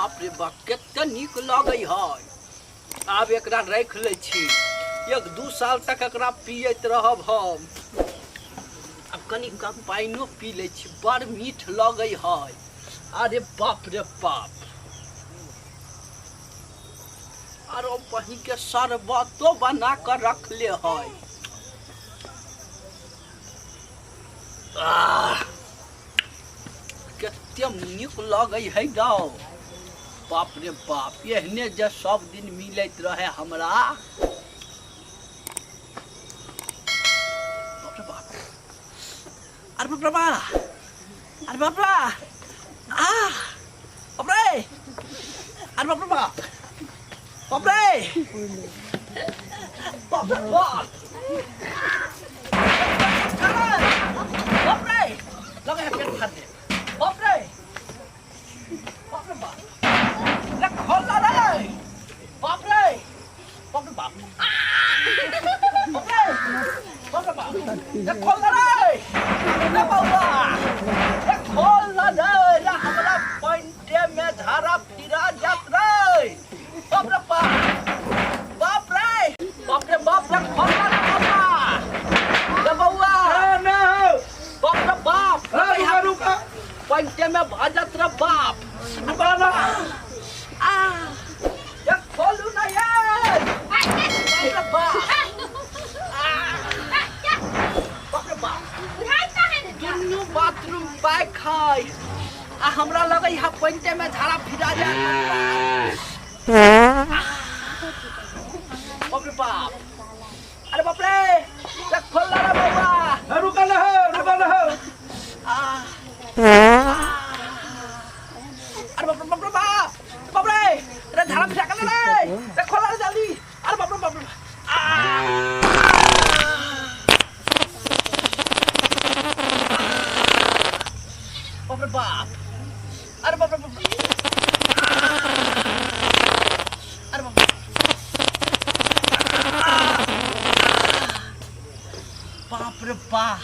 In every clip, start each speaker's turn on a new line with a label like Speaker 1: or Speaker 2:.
Speaker 1: बाप रे बाप, कते नीक लगै है। आब एकरा राखि लै छी, 1-2 साल तक एकरा पियैत रहब हम। आब कनि कम पानिओ पी लै छी, बड़ मीठ लगै है। अरे बाप रे बाप, आरो बहिन के शरबतो बना कर रखले है। आह, कते नीक लगै है गौ। बाप रे बाप, एहने जे सब दिन मिलैत रहे हमरा। बाप रे बाप, अरे बाप रे बाप, अरे बाप रे, आ बाप रे, अरे बाप रे बाप, बाप रे, बाप रे बाप, बाप रे, लगे है पेट फाड़ दे। बाप रे, बाप रे बाप, ले खोल ना रे। बाप रे, बाप रे बाप, बाप रे, बाप रे बाप, ले खोल ना रे। ले बउआ, ले खोल ना रे। ले हमरा पैंटे में झाड़ा फिरा जात रे। बाप रे बाप, बाप रे, बाप रे बाप, ले खोल ना रे बउआ। ले बउआ, बाप रे बाप,
Speaker 2: रुका रुका,
Speaker 1: पैंटे में भजत रे बाप।
Speaker 2: रुका ना।
Speaker 1: आ, ये खोलू ना ये। बाप रे बाप, आ, बाप रे बाप, दुनू बाथरूम पैक है आ हमरा लगै है पैंटे में झाड़ा फिरा जाए। बाप रे बाप, अरे बाप रे, ये खोल ना रे बउआ।
Speaker 2: रुका ना, रुका ना।
Speaker 1: आ, अरे बाप रे बाप रे बाप, बाप रे, अरे झाड़ा फिरा कर रे, रे खोल रे जल्दी। अरे बाप रे बाप रे, आ, बाप रे बाप, अरे बाप रे बाप, अरे बाप, बाप रे बाप,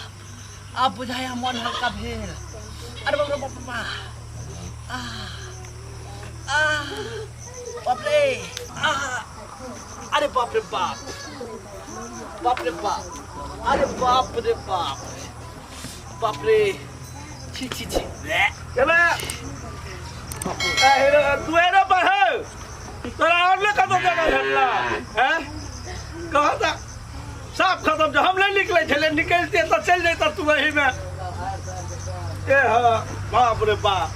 Speaker 1: आब बुझाया मन हल्का भेल। अरे बाप रे बाप रे बाप, आ, आ, बाप रे, आ, अरे बाप रे बाप, बाप रे बाप, अरे बाप रे बाप, बाप रे, छी छी छी।
Speaker 2: चला तू एना पर है, तोरा और ने कतौ जगह भेटला हैं? कह तऽ साफ खत्म छै। हम नहि निकलै छलियै, निकलते तऽ चलि जैता तू एहिमे। ए हँ, बाप रे बाप।